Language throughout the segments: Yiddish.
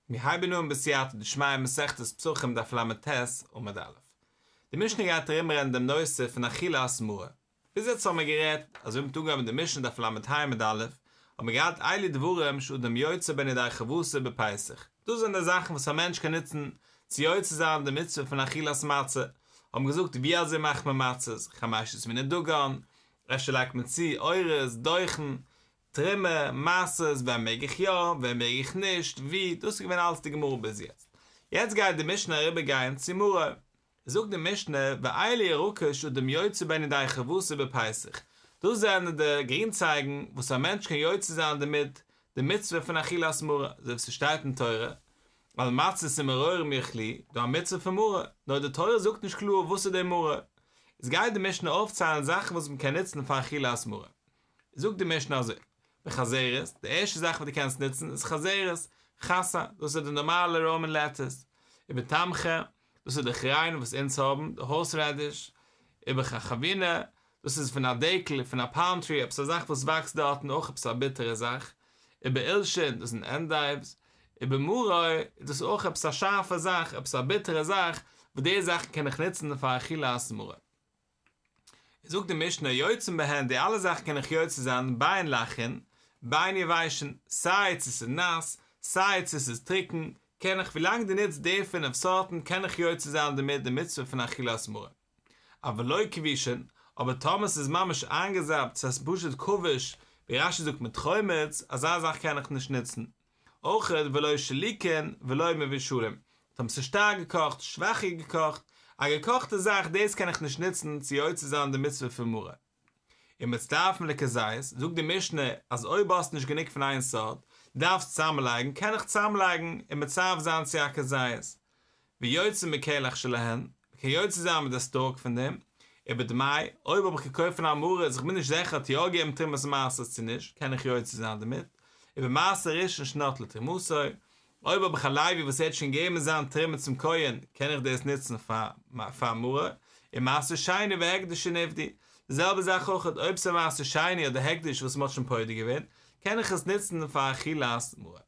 מיר הייבן אן בסייעתא דשמיא מסכת פסחים דף ל"ט עמוד א'. די משנה גייט ארומרעדן דעם נושא פון אכילת מרור. ביז יעצט האבן מיר גערעדט, אזוי ווי מ'האט אנגעהויבן די משנה דף ל"ה עמוד א', האבן מיר געהאט אלו דברים שאדם יוצא בהן ידי חובתו בפסח. דאס זענען די זאכן וואס א מענטש קען נוצן צו יוצא זיין די מצוה פון אכילת מצה. האבן מיר געזאגט ווי אזוי מאכט מען מצות, חמשת מיני דגן, אפשר לייגט מען צו אורז, דוחן, תרומה, מעשרות, ווען מעג איך יא, ווען מעג איך נישט, ווי, דאס איז געווען אלץ די גמרא ביז יעצט. יעצט גייט די משנה אריבער גיין צו מרור. זאגט די משנה, ואלו ירקות שאדם יוצא בהן ידי חובתו בפסח, דאס זענען די גרינצייגן וואס א מענטש קען יוצא זיין דערמיט די מצוה פון אכילת מרור, אזוי ווי ס'שטייט אין תורה, על מצות ומרורים יאכלוהו, דא א מצוה פון מרור, נאר די תורה זאגט נישט קלאר וואס איז די מרור. איז גייט די משנה אויפציילן זאכן וואס מ'קען נוצן פאר אכילת מרור. זאגט די משנה אזוי, בחזרת, די ערשטע זאך וואס דו קענסט נוצן איז חזרת, חסה, דאס איז די נארמאלע ראמעין לעטעס, ובתמכא, דאס איז די כריין וואס אונז האבן, די הארס רעדיש, ובחרחבינא, דאס איז פון א דקל, פון א פאלם טרי, עפעס א זאך וואס וואקסט דארטן, אויך עפעס א ביטערע זאך, ובעולשין, דאס זענען ענדייווס, ובמרור, דאס איז אויך עפעס א שארפע זאך, עפעס א ביטערע זאך, וואס די זאכן קען איך נוצן פאר אכילת מרור. זאגט די משנה יוצאין בהן די אלע זאכן קען איך יוצא זיין בין לחין בין יבשין סיי צו ס'איז נאס סיי צו ס'איז טרוקן קען איך ווילאנג דו נוצט די פינף סארטן קען איך יוצא זיין דערמיט די מצוה פון אכילת מרור אבל לא כבושין אבער טאמער ס'איז ממש איינגעזאפט ס'הייסט פשוט כבוש ווי רש"י זאגט מיט חומץ אזא זאך קען איך נישט נוצן אויכעט ולא שלוקין ולא מבושלין, טאמער ס'איז שטארק געקאכט, שוואכער געקאכט, א געקאכטע זאך דאס קען איך נישט נוצן צו יוצא זיין די מצוה פון מרור. ומצטרפין לכזית, זאגט די משנה אז אויב האסט נישט גענוג פון איין סארט, דארפסט צוזאמלייגן, קען איך צוזאמלייגן און מצרף זיין צו א כזית. ויוצא מקלח שלהן, מ'קען יוצא זיין מיט די סטאלק פון דעם, ובדמאי, אויב האב איך געקויפט פון אן עם הארץ איך בין נישט זעכער האט יא געגעבן תרומת מעשרות צו נישט, קען איך יוצא זיין דערמיט, ובמעשר ראשון שנטלו תרומתו, אויב האב איך א לוי וואס ער האט שוין געגעבן זיין תרומה צום כהן, קען איך דאס נוצן פאר מרור, ומעשר שני והקדש שנפדו, די זעלבע זאך אויך אויב ס'איז מעשר שני אדער הקדש וואס מ'האט שוין פודה געווען, קען איך עס נוצן פאר אכילת מרור.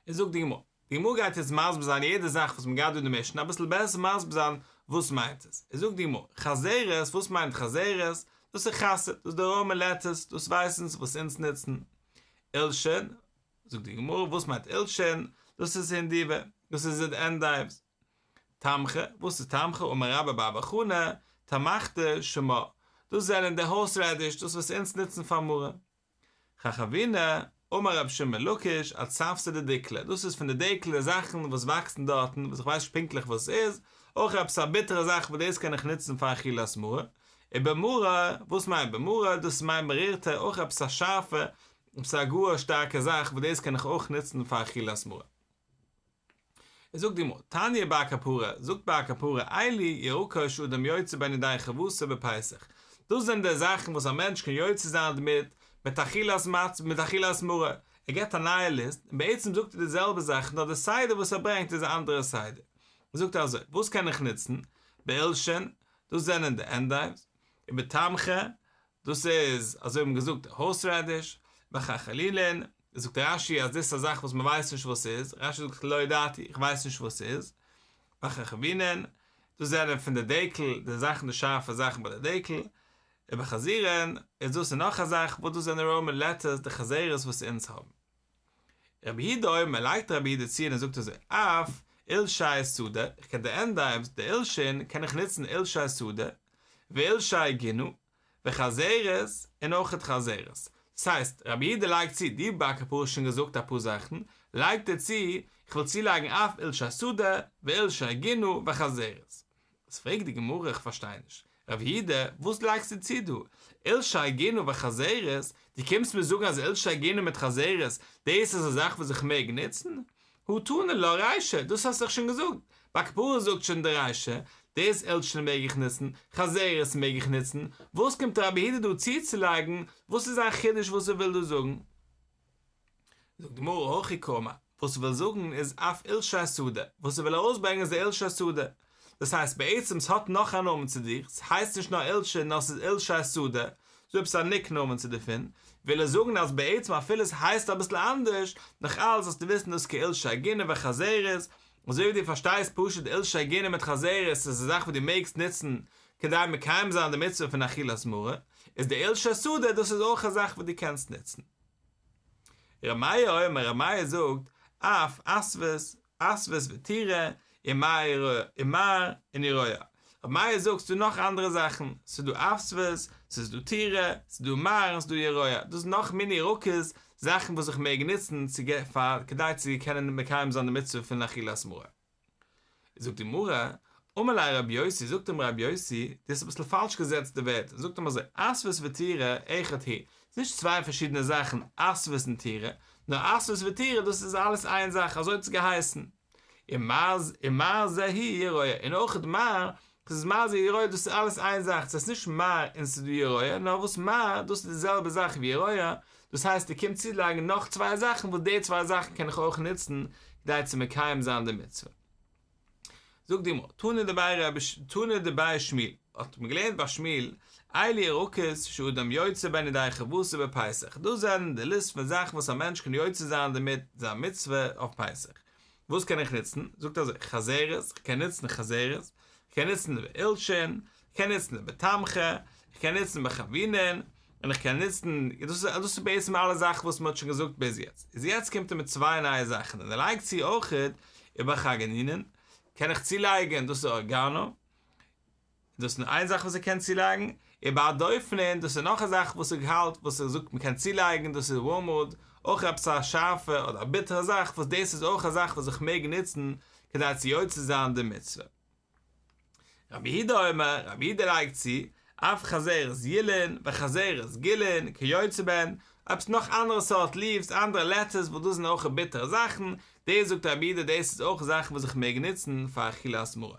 איז זאגט די גמרא, די גמרא גייט יעצט מסביר זיין יעדע זאך וואס מען גייט דא אין די משנה אביסל בעסער מסביר זיין וואס מיינט עס, איז זאגט די גמרא, חזרת, וואס מיינט חזרת? דאס איז חסה, דאס איז די ראמעין לעטעס, דאס ווייסן אונז וואס אונז נוצן. עולשין, זאגט די גמרא, וואס מיינט עולשין? דאס איז הינדבי, דאס איז די ענדייווס. תמכא, וואס איז תמכא? אמר רבה בר בר חנה, תמכתא שמה, דאס זענען די הארס רעדיש, דאס וואס אונז נוצן פאר מרור. חרחבינא, אמר רבי שמעון בן לקיש, אצוותא דדיקלא, דאס איז פון די דקל די זאכן וואס וואקסן דארטן, וואס איך ווייס נישט פונקטליך וואס עס איז, אויך עפעס א ביטערע זאך וואס דאס קען איך נוצן פאר אכילת מרור, ובמרור, וואס מיינט במרור, דאס מיינט מרירתא, אויך עפעס א שארפע, עפעס א גאר שטארקע זאך וואס דאס קען איך אויך נוצן פאר אכילת מרור. איז זאגט די גמרא, תניא בר קפרא, זאגט בר קפרא, אלו ירקות שאדם יוצא בהן ידי חובתו בפסח, דאס זענען די זאכן וואס א מענטש קען יוצא זיין דערמיט, מיט אכילת מצה, מיט אכילת מרור, ער געבט א נייע ליסט, און בעצם זאגט ער די זעלבע זאך, נאר די סדר וואס ער ברענגט איז א אנדערע סדר. זאגט ער אזוי, וואס קען איך נוצן? בעולשין, דאס זענען די ענדייווס, ובתמכא, דאס איז, אזוי האט מען געזאגט, הארס רעדיש, בחרחלילין, זאגט רש"י אז דאס איז א זאך וואס מען ווייסט נישט וואס ס'איז, רש"י זאגט לא ידעתי, איך ווייס נישט וואס ס'איז, בחרחבינין, דאס זענען פון די דקל, די זאכן די שארפע זאכן ביי די דקל, ובחזירין, איז דאס איז נאך א זאך וואס דאס זענען ראמעין לעטעס, די חזרת וואס אונז האבן. רבי יהודה אומר, לייגט רבי יהודה צו און ער זאגט אזוי, אף עולשי שדה, איך קען די ענדייווס, די עולשין, קען איך נוצן עולשי שדה, ועולשי גינה, וחזרת, און אויכעט חזרת. דאס הייסט, רבי יהודה לייגט צו, דו בר קפרא האסט שוין געזאגט אפאר זאכן, לייגט ער צו, איך וויל צולייגן אף עולשי שדה, ועולשי גינה, וחזרת. איז פרעגט די גמרא איך פארשטיי נישט, רב יהודה, וואס לייגסטו צו דא? עולשי גינה וחזרת, דו קומסט מיר זאגן אז עולשי גינה מיט חזרת, דאס איז א זאך וואס איך מעג נוצן? הא תני לה רישא, דאס האסט דאך שוין געזאגט, בר קפרא זאגט שוין די רישא, דאס עולשין מעג איך נוצן, חזרת מעג איך נוצן, וואס קומט רב יהודה דא צוצולייגן, וואס איז זיין חידוש וואס ער וויל דא זאגן? זאגט די גמרא הכי קאמר, וואס ער וויל זאגן איז אף עולשי שדה, וואס ער וויל ארויסברענגען איז די עולשי שדה, דאס הייסט בעצם ס'האט נאך א נאמען צו זיך, ס'הייסט נישט נאר עולשין נאר ס'איז עולשי שדה, ס'דא עפעס א ניק נאמען צו דערפון, וויל ער זאגן אז בעצם אפילו עס הייסט אביסל אנדערש, נאך אלס זאלסטו וויסן דאס כעולשי גינה וחזרת, אזוי ווי דו פארשטייסט פשוט עולשי גינה מיט חזרת איז א זאך וואס דו מעגסט נוצן כדי מקיים זיין די מצוה פון אכילת מרור, איז די עולשי שדה דאס איז אויך א זאך וואס דו קענסט נוצן. ר' מאיר אומר, ר' מאיר זאגט, אף עשבית, עשבית ותירא, ומר ומר און ירוע. ר' מאיר זאגט ס'דא נאך אנדערע זאכן, ס'איז דא עשבית, ס'איז דא תירא, ס'איז דא מר און ס'איז דא ירוע, דאס איז נאך מיני ירקות, זאכן וואס איך מעג נוצן צו פאר כדי צו קענען מקיים זיין די מצוה פון אכילת מרור. זאגט די גמרא, אמר ליה רבי יוסי, זאגט אים רבי יוסי, דו האסט אביסל פאלש געזעצט די ווערטער, זאגט אים אזוי, עשבית ותירא אחד הוא, ס'איז נישט צוויי פארשידענע זאכן עשבית און תירא, נאר עשבית ותירא דאס איז אלעס איין זאך, אזוי האט עס געהייסן. ומר ומר זה הוא ירוע, און אויך מר, דאס איז מר זה ירוע, דאס איז אלעס איין זאך, ס'הייסט נישט מר און ס'איז דא ירוע, נאר וואס מר, דאס איז די זעלבע זאך ווי ירוע, דאס הייסט ער קומט צולייגן נאך צוויי זאכן וואס די צוויי זאכן קען איך אויך נוצן כדי צו מקיים זיין די מצוה. זאגט די גמרא, תנא דבי רבי תנא דבי שמואל, האט מען געלערנט ביי שמואל, אלו ירקות שאדם יוצא בהן ידי חובתו בפסח, דאס זענען די ליסט פון זאכן וואס א מענטש קען יוצא זיין דערמיט זיין מצוה אויף פסח. וואס קען איך נוצן? זאגט אזוי, חזרת, איך קען נוצן חזרת, איך קען נוצן בעולשין, איך קען נוצן בתמכא, איך קען נוצן בחרבינין, און איך קען נוצן, דאס איז דאס איז בעצם אלע זאכן וואס מען האט שוין געזאגט ביז יעצט, איז יעצט קומט ער מיט צוויי נייע זאכן, און ער לייגט צו אויכעט ובחרגינין, קען איך צולייגן, דאס איז ארעגאנא, דאס איז איין זאך וואס ער קען צולייגן, ובהרדופנין, דאס איז נאך א זאך וואס ער האלט וואס ער זאגט מען קען צולייגן, דאס איז ווארמוואוד, אויך עפעס א שארפע אדער א ביטערע זאך, וואס דאס איז אויך א זאך וואס איך מעג נוצן כדי צו יוצא זיין די מצוה. רבי יהודה אומר, רבי יהודה לייגט צו, אף חזרת יולין וחזרת גילין כיוצא בהן, עפעס נאך אנדערע סארט ליווס, אנדערע לעטעס וואס דאס זענען אויך ביטערע זאכן, דאס זאגט רבי יהודה דאס איז אויך זאכן וואס איך מעג נוצן פאר אכילת מרור.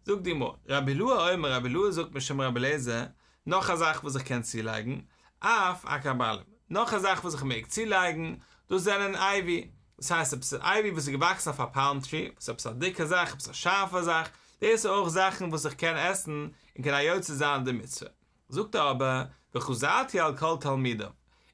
זאגט די גמרא, רבי אילעא אומר, רבי אילעא זאגט משום רבי אליעזר, נאך א זאך וואס איך קען צולייגן, אף עקרבלים, נאך א זאך וואס איך מעג צולייגן, דאס זענען אייווי, דאס הייסט עפעס אייווי וואס איז געוואקסן אויף א פאלם טרי, וואס איז עפעס א דיקע זאך, עפעס א שארפע זאך, דאס איז אויך זאכן וואס איך קען עסן און קען א יוצא זיין די מצוה. זאגט ער אבער, וחזרתי על כל תלמידיו,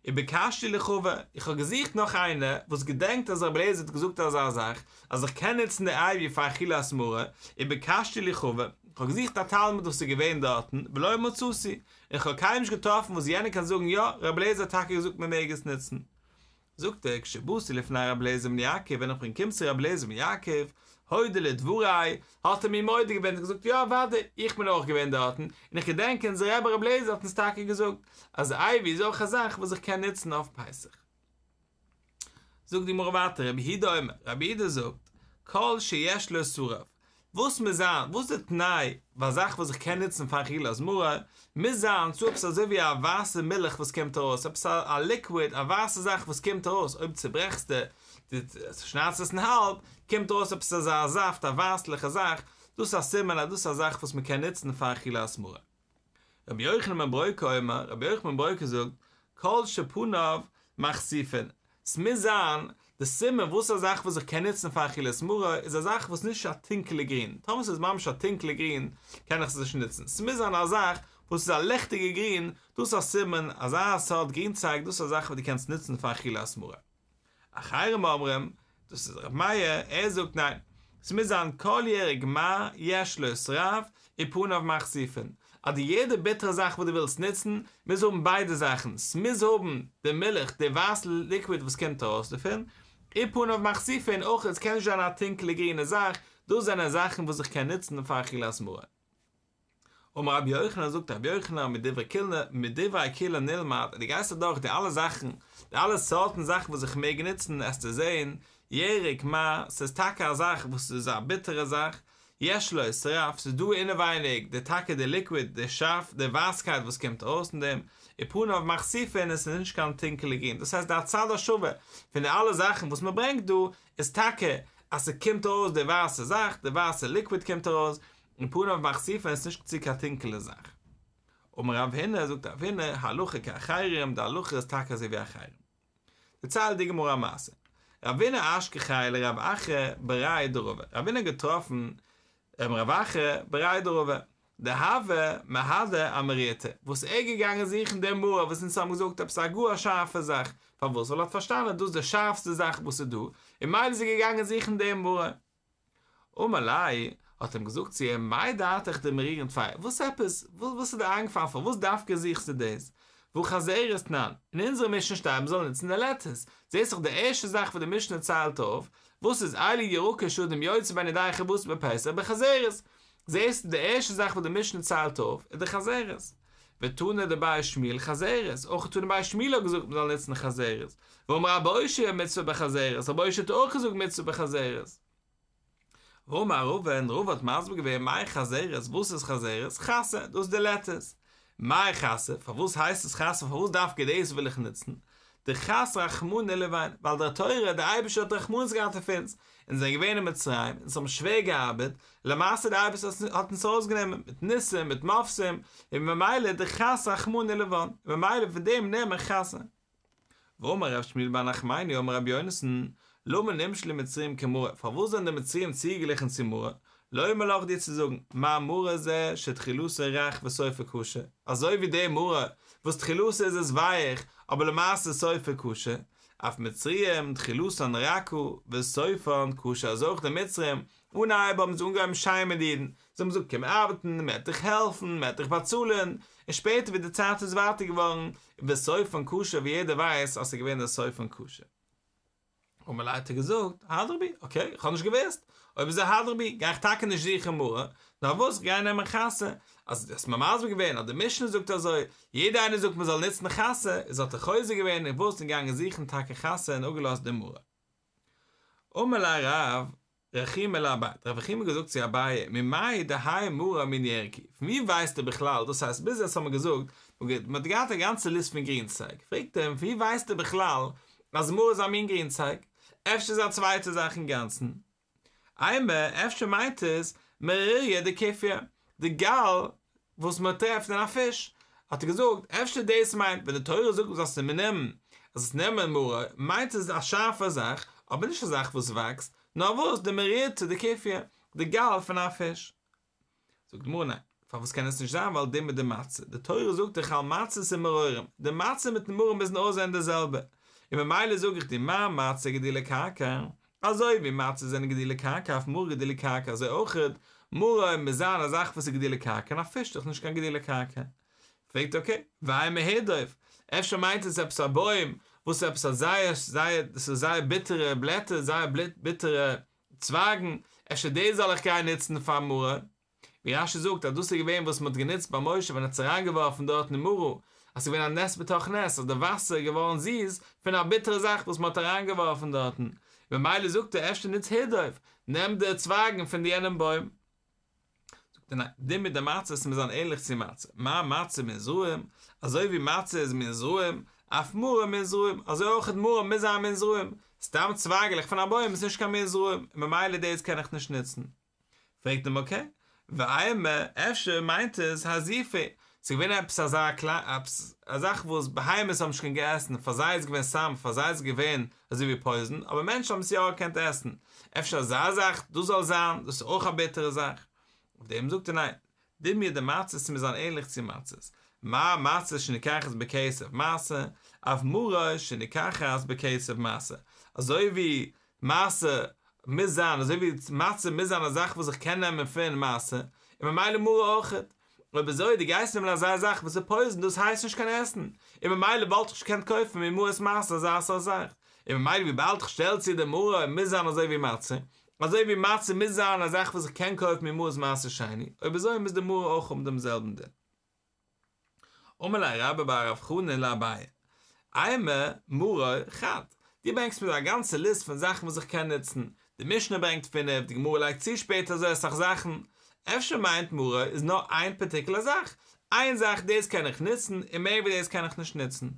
וביקשתי לי חבר, איך האב געזוכט נאך איינער וואס געדענקט אז רבי אליעזר האט געזאגט אזא זאך, אז איך קען נוצן די אייווי פאר אכילת מרור, וביקשתי לי חבר, איך האב געזוכט א תלמיד וואס איז געווען דארטן, ולא מצאתי, און איך האב קיינעם נישט געטראפן וואס יענער קען זאגן יא, רבי אליעזר האט טאקע געזאגט מען מעג עס נוצן. זאגט ער, כשבאתי לפני רבי אליעזר בן יעקב, ווען איך בין געקומען צו רבי אליעזר בן יעקב, הודה לדברי, האט ער מיר מודה געווען און געזאגט, יא אוודאי, איך בין אויך געווען דארטן, און איך געדענק אונזער רבי רבי אליעזר האט אונז טאקע געזאגט, אז אייווי איז אויך א זאך וואס איך קען נוצן אויף פסח. זאגט די גמרא ווייטער, רבי יהודה אומר, רבי יהודה זאגט, כל שיש לו שרף, וואס מוז זיין, וואס איז די תנאי ביי א זאך וואס איך קען נוצן פאר אכילת מרור, מוז זיין צו עפעס אזוי ווי א ווייסע מילך וואס קומט ארויס, עפעס א ליקוויד, א ווייסע זאך וואס קומט ארויס, אויב צוברעכסטו, דו שניידסט עס אין האלב, קומט ארויס עפעס אזא זאפט, א ווייסליכע זאך, דאס איז א סימן אז דאס איז א זאך וואס מען קען נוצן פאר אכילת מרור. רבי יוחנן בן ברוקה אומר, רבי יוחנן בן ברוקה זאגט, כל שפניו מכסיפין, ס'מוז זיין, די סימן וואס א זאך וואס איך קען נוצן פאר אכילת מרור איז א זאך וואס נישט א טונקעלע גרין, טאמער ס'איז ממש א טונקעלע גרין קען איך עס נישט נוצן, ס'מוז זיין א זאך וואס איז א ליכטיגע גרין, דאס איז א סימן, אזא סארט גרינצייג, דאס איז א זאך וואס דו קענסט נוצן פאר אכילת מרור. אחרים אומרים, דאס איז ר' מאיר, ער זאגט ניין, ס'מוז זיין כל ירק מר יש לו שרף ופניו מכסיפין, אז די יעדע ביטערע זאך וואס דו ווילסט נוצן, מוז האבן ביידע זאכן, ס'מוז האבן די מילך, די ווייסע ליקוויד וואס קומט ארויס דערפון, ופניו מכסיפין, אויך עס קען נישט זיין א טונקעלע גרינע זאך, דאס זענען זאכן וואס איך קען נוצן פאר אכילת מרור. אמר רבי יוחנן זאגט רבי יוחנן מדברי כולן מדברי כולן נלמד אז דו גייסט אדורך די אלע זאכן די אלע סארטן זאכן וואס איך מעג נוצן עסטו זען ירק מר ס'איז טאקע א זאך וואס איז א ביטערע זאך יש לו שרף ס'איז דא אינעווייניג די טאקע די ליקוויד די שארף די ווייסקייט וואס קומט ארויס פון דעם ופניו מכסיפין עס איז נישט קיין טונקעלע גרין דאס הייסט די הצד השווה פון די אלע זאכן וואס מ'ברענגט דא איז טאקע אז ס'קומט ארויס די ווייסע זאך די ווייסע ליקוויד קומט ארויס ופניו מכסיפין איז נישט צו קיין טונקעלע זאך. אמר רב הונא, זאגט רב הונא, הלכה כאחרים, די הלכה איז טאקע אזוי ווי אחרים. דערציילט די גמרא א מעשה. רבינא אשכחיה לרב אחא בריה דרבא, רבינא האט געטראפן רב אחא בריה דרבא. דהוה מהדר אמרירתא, וואס ער איז געגאנגען זוכן דעם מרור וואס אונז האבן געזאגט עפעס א גאר א שארפע זאך, פארוואס? ווייל ער האט פארשטאנען אז דאס איז די שארפסטע זאך וואס איז דא, און ממילא איז ער געגאנגען זוכן דעם מרור. אמר ליה, האט אים געזאגט צו אים, מאי דעתיך דמרירין טפי, וואס עפעס, וואס איז דיר איינגעפאלן פארוואס דווקא זוכסטו דאס? והא חזרת תנן, אין אונזערע משנה שטייט מ'זאל נוצן די לעטעס, זעסט דאך די ערשטע זאך וואס די משנה ציילט אויף, וואס איז אלו ירקות שאדם יוצא בהן ידי חובתו בפסח בחזרת, זעסטו די ערשטע זאך וואס די משנה ציילט אויף איז די חזרת. ותנא דבי שמואל חזרת, אויך תנא דבי שמואל האט געזאגט מ'זאל נוצן חזרת, ואמר רבי אושעיא מצוה בחזרת, רבי אושעיא האט אויך געזאגט מצוה בחזרת. ואמר רבא, און רבא האט מסביר געווען מאי חזרת, וואס איז חזרת? חסא, דאס איז די לעטעס. מאי חסא, פארוואס הייסט עס חסא, פארוואס דווקא דאס וויל איך נוצן? דחס רחמנא עילוין, ווייל דער תורה, דער אייבערשטער האט רחמנות געהאט אויף אונז, אונז זענען געווען אין מצרים, אונז האבן שווער געארבעט, למעשה דער אייבערשטער האט אונז ארויסגענומען מיט ניסים, מיט מופתים, און ממילא דחס רחמנא עילוין, און ממילא פון דעם נעם איך חסא. ואמר ר' שמואל בר נחמני אמר רבי יונתן, למה נמשלו מצרים כמרור, פארוואס זענען די מצריים צוגעגליכן צו מרור, לומר לך דיר צו זאגן, מה מרור זה שתחילתו רך וסופו קשה, אזוי ווי דער מרור וואס תחילתו איז עס ווייך אבער למעשה סופו קשה, אף מצרים תחילתן רכה וסופן קשה, אזוי אויך די מצרים, אנהייב האבן זיי אנגעהויבן שיין מיט די אידן, זיי האבן געזאגט קום ארבעטן, מען וועט דיך העלפן, מען וועט דיך באצאלן, און שפעטער ווי די צייט איז ווייטער געווארן, וסופן קשה ווי יעדער ווייסט אז ס'איז געווען דער סופן קשה. אמר ליה האט ער געזאגט, הדרי בי, אקעי, איך האב נישט געוואוסט, אויב אזוי הדרי בי, גיי איך טאקע נישט זוכן מרור, נאר וואס, איך גיי נעמען חסא, אז דו האסט מיר מסביר געווען אז די משנה זאגט אזוי, יעדער איינער זאגט מען זאל נוצן חסא, איז האט ער חוזר געווען און וואס און געגאנגען זוכן טאקע חסא און אפגעלאזט די מרור. אמר ליה רב רחומי לאביי, האט רב רחומי געזאגט צו אביי, ממאי דהאי מרור מין ירק הוא, פון ווי ווייסטו בכלל, דאס הייסט ביז יעצט האט מען געזאגט, מען האט געהאט א גאנצע ליסט פון גרינצייג, פרעגט ער אים פון ווי ווייסטו בכלל אז מרור איז א מין גרינצייג, אפשר איז א צווייטע זאך אינגאנצן, אימא, אפשר מיינט עס מריריא דכופיא, די גאל וואס מען טרעפט אין א פיש, האט ער געזאגט, אפשר דאס מיינט ווען די תורה זאגט זאלסט נעמען, זאלסט נעמען מרור, מיינט עס א שארפע זאך, אבער נישט א זאך וואס וואקסט, נאר וואס די מרירתא דכופיא, די גאל פון א פיש. זאגט די גמרא ניין, פארוואס קען עס נישט זיין ווייל דומיא דמצה, די תורה זאגט דאך על מצות ומרורים, די מצה מיטן מרור מוזן אויסזען די זעלבע, און ממילא זאג איך דיר מה מצה גידולי קרקע, אזוי ווי מצות זענען גידולי קרקע אף מרור גידולי קרקע אזוי אויכעט מרור מוז זיין א זאך וואס איז גידולי קרקע און א פיש איז דאך נישט קיין גידולי קרקע. פרעגט אקעי, ואימא הירדוף, אפשר מיינט עס עפעס א בוים וואס איז עפעס א זייער זייער דאס איז זייער ביטערע בלעטער זייער ביטערע צווייגן, אפשר דאס זאל איך גיין נוצן פאר מרור? ווי רש"י זאגט אז דאס איז געווען וואס מען האט גענוצט ביי משה ווען ער האט עס אריינגעווארפן דארטן אין מרה, אז ס'איז געווען א נס בתוך נס אז די וואסער איז געווארן זיס פון א ביטערע זאך וואס מען האט אריינגעווארפן דארטן, ממילא זאגט ער אפשר נוץ הירדוף, נעם די צווייגן פון די יענעם בוים. זאגט ער ניין, דומיא דמצה עס מוז זיין ענליך צו מצה, מה מצה מין זרעים, אזוי ווי מצה איז מין זרעים, אף מרור מין זרעים, אזוי אויך מרור מוז זיין מין זרעים, סתם צווייגעלעך פון א בוים איז נישט קיין מין זרעים, און ממילא דאס קען איך נישט נוצן. פרעגט אים אקעי, ואימא, אפשר מיינט עס הרזיפי, ס'איז געווען עפעס אזא עפעס א זאך וואס בהמות האבן נישט געקענט עסן, פאר זיי איז געווען סם, פאר זיי איז געווען אזוי ווי פויזן, אבער מענטשן האבן עס יא געקענט עסן, אפשר אזא זאך, דאס זאל זיין, דאס איז אויך א ביטערע זאך. אויף דעם זאגט ער ניין, דומיא דמצות ס'מוז זיין ענליך צו מצות, מה מצה שנקחת בכסף מעשר, אף מרור שנקחת בכסף מעשר, אזוי ווי מעשר מוז זיין, אזוי ווי מצה מוז זיין א זאך וואס איך קען נעמען פון מעשר, און ממילא מרור אויכעט. אויב אזוי דו גייסט נעמען אזא זאך וואס איז פויזן דאס הייסט נישט קיין עסן, און ממילא וואלט איך נישט געקענט קויפן ממעות מעשר אזא סארט זאך, און ממילא וויבאלד איך שטעל צו די מרור מוז זיין אזוי ווי מצה, אזוי ווי מצה מוז זיין א זאך וואס איך קען קויפן ממעות מעשר שני, אויב אזוי מוז די מרור אויך האבן דעם זעלבן דין. אמר ליה רבה בר רב חנן לאביי, אימא מרור חד, דו ברענגסט מיר דא א גאנצע ליסט פון זאכן וואס איך קען נוצן, די משנה ברענגט פינף, די גמרא לייגט צו שפעטער אזוי אסאך זאכן, אפשר מיינט מרור איז נאר איין פארטיקולער זאך, איין זאך דאס קען איך נוצן און מער ווי דאס קען איך נישט נוצן.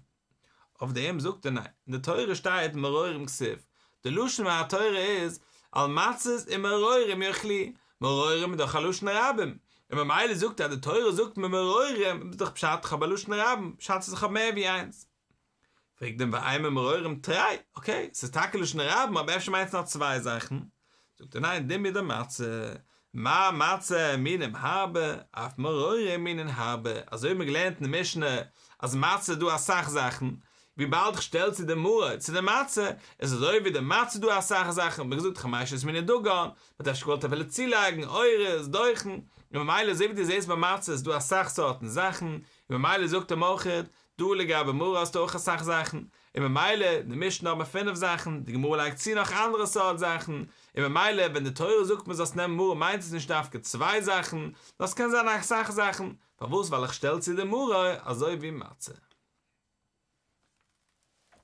אויף דעם זאגט ער ניין, אין די תורה שטייט מרורים כתיב, די לשון התורה איז על מצות ומרורים יאכלוהו, מרורים איז דאך א לשון רבים, און ממילא זאגט ער אז די תורה זאגט מיר מרורים איז דאך פשט איך האב א לשון רבים, פשט איז איך האב מער ווי איינס. פרעגט אים ואימא מרורים תרי, אקעי, ס'איז טאקע לשון רבים אבער אפשר מיינט עס נאר צוויי זאכן, זאגט ער ניין דומיא דמצה. מה מצה מינים הרבה, אף מרורים מינין הרבה, אזוי האבן מיר געלערנט אין די משנה אז מצה איז דא אסאך זאכן, וויבאלד איך שטעל צו די מרור צו די מצה, איז אזוי ווי די מצה איז דא אסאך זאכן, האט מען געזאגט חמשת מיני דגן, מען האט אפשר געוואלט אפילו צולייגן אורז, דוחן, און ממילא אזוי ווי דו זעסט ביי מצה איז דא אסאך סארטן זאכן, און ממילא זאגט ער אויך, דא לגבי מרור האסטו אויך אסאך זאכן, און ממילא אין די משנה האט מען פינף זאכן, די גמרא לייגט צו נאך אנדערע סארט זאכן, און ממילא ווען די תורה זאגט מען זאלסט נעמען מרור מיינט עס נישט דווקא צוויי זאכן, נאר עס קען זיין אסאך זאכן, פארוואס ווייל איך שטעל צו די מרור אזוי ווי מצה.